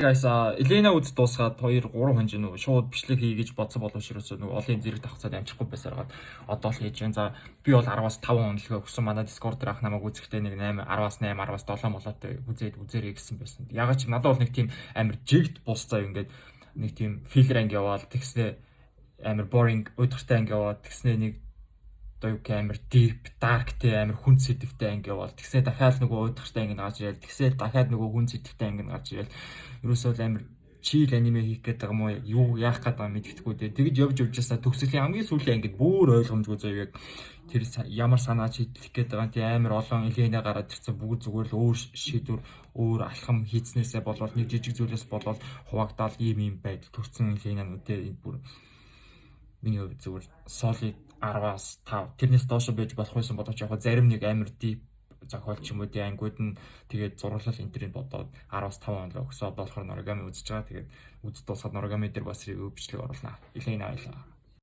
Guys, Элена үз дуусгаад 2 3 хонж нөгөө шууд бичлэг хий гэж бодсон боловч ерөөсөө нөгөө олон юм зэрэг давхцаад амжихгүй байсараад одоо л хийж байна. За, би бол 10-аас 5 онолгоо өгсөн. Манай Discord дээр ах намайг үзэхдээ нэг 8, 10-аас 8, 10-аас 7 болоотой үзээд үзээрэй гэсэн байсан. Ягаад ч надад бол нэг тийм амар жигд бус заа, ингээд нэг тийм filler анги яваал, тэгснэ амар boring уйдгартай анги яваад, тэгснэ нэг одоо юу гэх амар deep dark те, амар хүн сэдвтэй анги яваал, тэгсээ дахиад нөгөө уйдгартай анги гарч ирэл, тэгсээ дахиад нөгөө хүн сэдвтэй анги гарч ирэл, ерөөсөө л амар chill аниме хийх гээд байгаа юм уу, юу яах гээд байгаа мэддэхгүй те. Тэгж явж явж байсаа төгсгөлийн хамгийн сүүлийн ангид бүр ойлгомжгүй заяа, яг тэр ямар санаа шийдлэх гээд байгаа тийм амар олон Элена гараад ирсэн, бүгд зүгээр л өөр шийдвэр, өөр алхам хийцнээсээ болоод, нэг жижиг зүйлээс болоод хуваагдаад ийм ийм байдал төрсэн Эленанууд те. Энэ бүр миний хувьд зүгээр solid 10-аас 5, тэрнээс доош байж болох байсан боловч яг зарим нэг амар deep зохиол ч юм уу тий ангиуд нь, тэгээд зураглал энэ тэрийг бодоод 10-аас 5 онлоо өгсөн. Одоо болохоор Норогами үзэж байгаа. Тэгээд үз дуусгаад Норогами дээр бас review бичлэг оруулнаа. Илээн айлаа.